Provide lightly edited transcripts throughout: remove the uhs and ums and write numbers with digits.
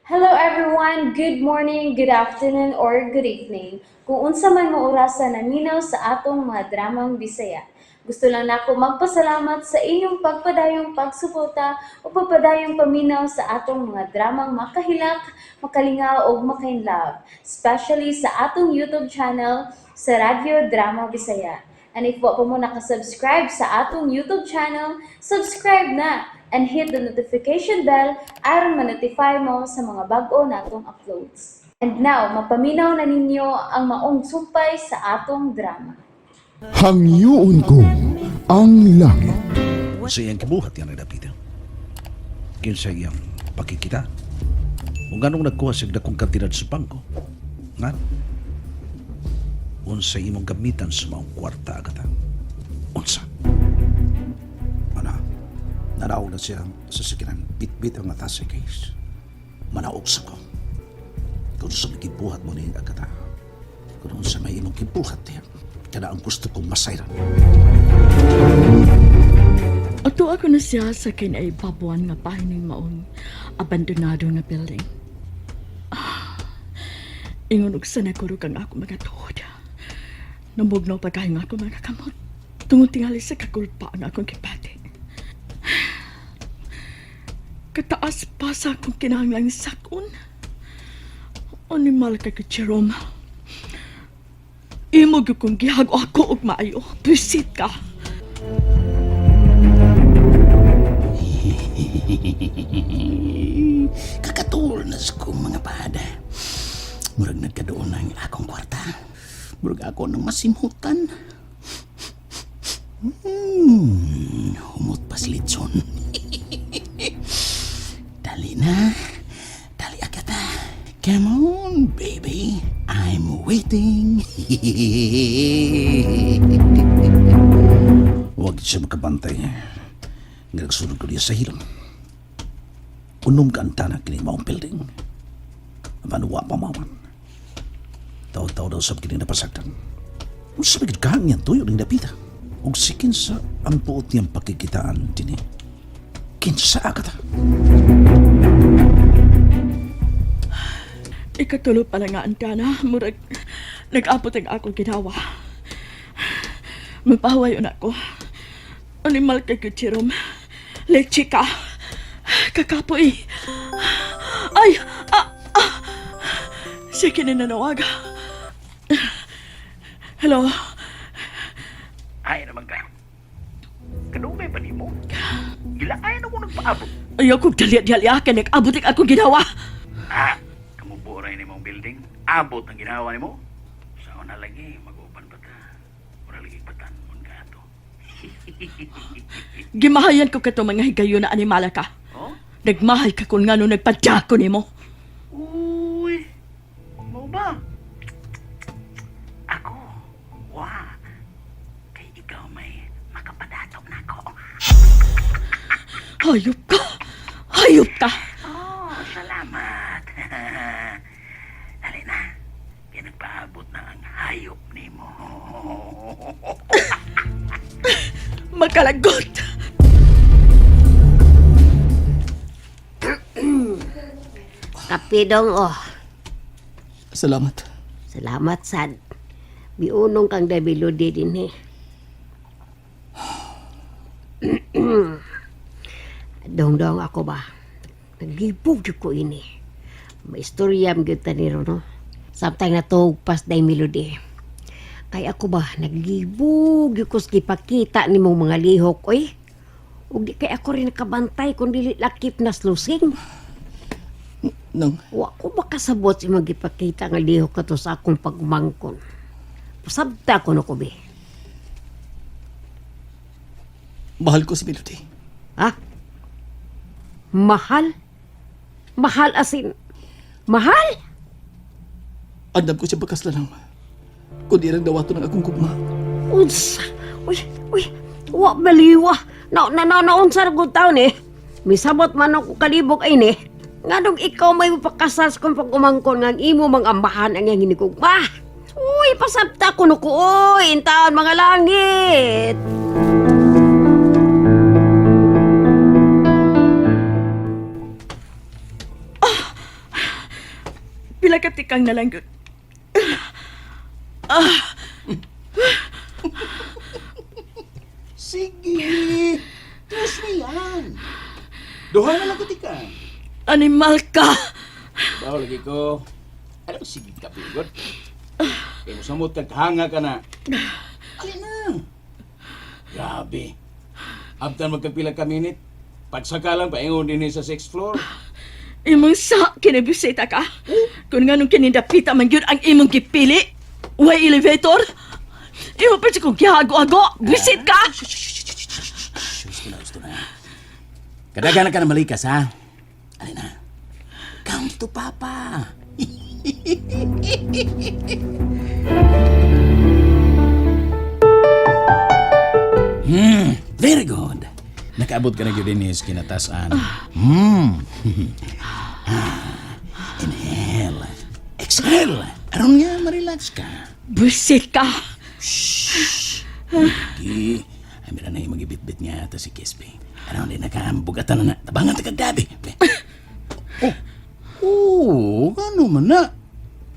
Hello everyone! Good morning, good afternoon, or good evening. Kung unsa man mo orasa naminaw sa atong mga dramang Bisaya. Gusto lang nako magpasalamat sa inyong pagpadayong pagsuporta o pagpadayong paminaw sa atong mga dramang makahilak, makalingaw ug makainlove, especially sa atong YouTube channel sa Radyo Drama Bisaya. And if wa pa mo nakasubscribe sa atong YouTube channel, subscribe na and hit the notification bell aron ma-notify mo sa mga bag-o natong uploads. And now, mapaminaw na ninyo ang maong sumpay sa atong drama. Hangyoon ko ang langit. Sa iyang kibuhat yan ang dapita. Kinsa iyang pakikita. Kung ganong nagkuha siya dakong kantidad sa bangko. Nga? Unsa imong gamitan sa maong kwarta agata. Unsa? Ana, nanaog na siya sa sakinan. Bitbit ang attache case. Manaog sa ko. Kung sa may gibuhat mo ni agata. Kung unsa may imong gibuhat diya. Kana ang gusto kong masayran. Ato ako na siya sa kinay babuan nga pahining maong abandonado nga building. Ah, ingon og sa nagkurog ang ako mga tuhod. Namugnaw pagkain nga ako mga kamot. Tungod tingali sa kakulpa ang akong kipati. Kataas pa sa akong kinahanglang sakon. Animal ka ka, Jerome. Imo gyud kong gihago ako og maayo. Bisit ka. Kakatuol na sa kong mga pada. Murag nagkadoon ang akong kwarta. Murag ako nang masimhutan. Humot pas litson. Dali na. Dali agata. Come on, baby. I'm waiting. Huwag siya makabantay. Nga nagsunod ko niya sa hilom. Unom ka ang tanan kini maong building. Apan wa pa maman. Taw-taw daw sab kini napasagdan. Unsa may kahang niyang tuyo ning dapita. Ug si kinsa ang puot niyang pakikitaan dinhi. Kinsa agata. Ikatulo pa lang nga antana, murag nag-abot ang akong ginawa. Mapahawayon ako. Animal kay ko, Jerome. Leche ka. Kakapoy. Ay! Ah! Ah! Sige na nanawag. Hello? Ay naman ka. Kanungay pa nimo? Gilaay na ko nagpaabot. Ayaw kong dali-dali akin. Nag-abot ang akong ginawa. Ah, kamuburay ni mong building. Abot ang ginawa nimo. Sa una lagi, mag-uban pa ta. Mura lagi patanon ka ato. Gimahayan ko kato mga higayon na animala ka. Oh? Nagmahay ka kung ngano nagpadya ko nimo. Uy, mo ba? Ako, wa. Kay ikaw may makapadatok na ako. Hayop ka! Hayop ka! Oh, salamat. Dali na. Kaya nagpaabot na ang hayop nimo. Makalagot! Kape dong, oh. Salamat. Salamat, sad. Miunong kang dabilodi din eh. Dong-dong ako ba? Naglibog jud ko ini. Maistorya gyud ta ni ron, no? Samtang natuog pas day melody. Kay ako ba, naglibog jud ko sa gipakita nimong mga lihok, oy. Ug di kay ako rin nakabantay kung dili lakip na slusing. Nang, Wa ko makasabot sa imong gipakita nga lihok kato sa akong pagmangkon. Pasabta ko no ko be. mahal ko si Melody. Ha? Mahal? Mahal asin. Mahal? Andam ko siya pagkaslanang. Kundi lang dawato ng akong gugma. Unsa? Uy, uy, wa baliwa. Na na na na unsa ra gud taon eh. Misabot man ako kalibok ay ni. Nganong ikaw may mapakasal sa kong pag-umangkon nga ang imo mang ambahan ang iyang hinigugma. Uy, pasabta ko no ko, uy, intaon mga langit. Pila ka tikang na lang gyud. Sige. Trust me yan. Duha na lang katika. Animal ka! Bawo lagi ko. Ano sige ka pigod? Kaya mo samot kag hanga ka na. Alin na. Grabe. Abtan magkapila ka minute. Pagsaka lang paingon din sa sixth floor. Imong sa kinibisita ka. Kung nga nung kinindapita man gyud ang imong gipili, way elevator. Imo pa siya kong gihago-hago. Bisit ka! Gusto na, gusto na. Kadagan na ka na malikas, ha? Alin na. Come to Papa. Very good. Nakaabot ka na gyud dinhi sa kinatasan. Inhale. Exhale. Aron nga, ma-relax ka. Bisit ka! Di, ay meron na yung magibitbit niya ata si Kisby. Ano, hindi nakambugatan na na. Tabangan ta kagdabi. Oh, oh, ano man na?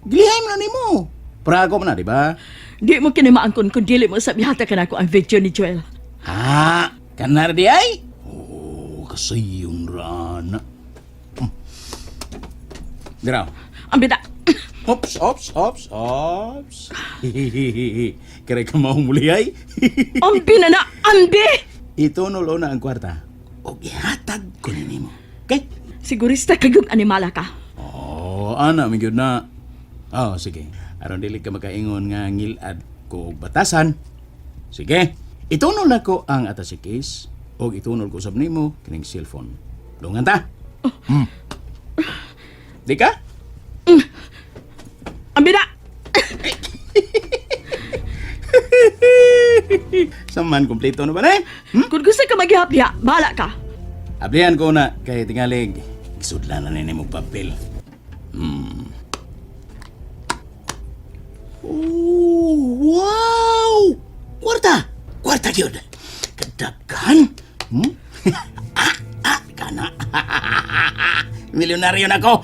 Gilihay mo na nimo. Prago mo na, di ba? Di mo kinimaangkon kung dili mo sa mihata ka na ako ang video ni Joel. Ha? Kanar di ay? Oh, kasayong rana. Diraw. Ang bida. Ops, ops, ops, ops. Kaya ka maong muli ay. Ambi na na! Ambi! Ito nulo na ang kwarta. O gihatag ko ni nimo. Okay? Sigurista kagong animala ka. Oh, ana, may gyud na. Oh, sige. Aron dili ka makaingon nga ngilad ko og batasan. Sige. Itunol na ko ang attaché case og itunol ko sab nimo kining cellphone. Dungan ta. Di ka? Ang bida! Saman kompleto na ba na eh? Kung gusto ka maghihapya, bahala ka. Ablihan ko na kay tingalig. Gisudlan na nimo papel. Oh, wow! Kwarta! Kwarta gyud. Kadaghan. Ah, ah, kana. Milyonaryo na ko.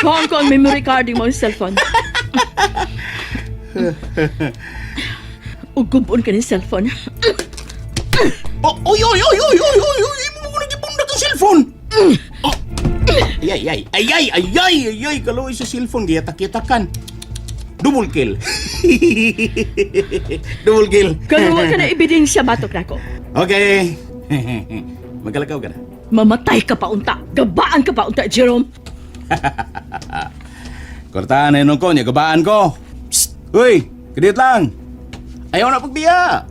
Kuhaan ko ang memory card mo ang cellphone. Ugubon ka ni cellphone. Oh, oy, oy, oy, oy, oy, oy, oy, imo mo nagibundak ang cellphone. Oh. Ay, ay, ay, ay, ay, ay, ay, ay, ay, kaloy sa cellphone, giyatak-yatakan. Double kill. Double kill. Kanuwa ka na ebidensya batok na ko. Okay. Magkalakaw ka na. Mamatay ka pa unta. Gabaan ka pa unta, Jerome. Kortahan na yun ko, niya gabaan ko. Psst! Uy, kadiyot lang. Ayaw na pagbiya.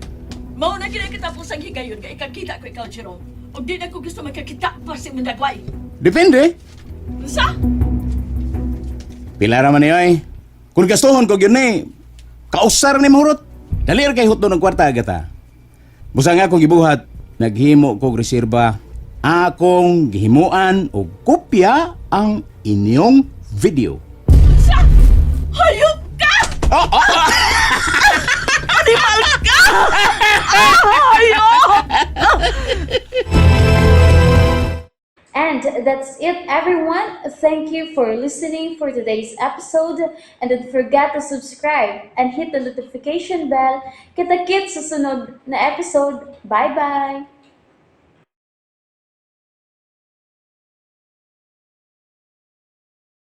Mao na kinakatapos ang higayon nga ikakita ko ikaw, Jerome. Og di na ko gusto magkakita pa si Mundagway. Depende. Unsa? Pila raman niyo eh. Kung gastuhon ko yun eh, kausar ni mahurot. Dalir kay hutdo ng kwarta agata. Busa nga akong gibuhat, naghimo kog reserba. Akong gihimuan og kopya ang inyong video. Unsa? Hayop ka! Oh, oh, oh. Animal ka! Ah, hayop! And that's it, everyone. Thank you for listening for today's episode. And don't forget to subscribe and hit the notification bell. Kita-kits sa sunod na episode. Bye-bye!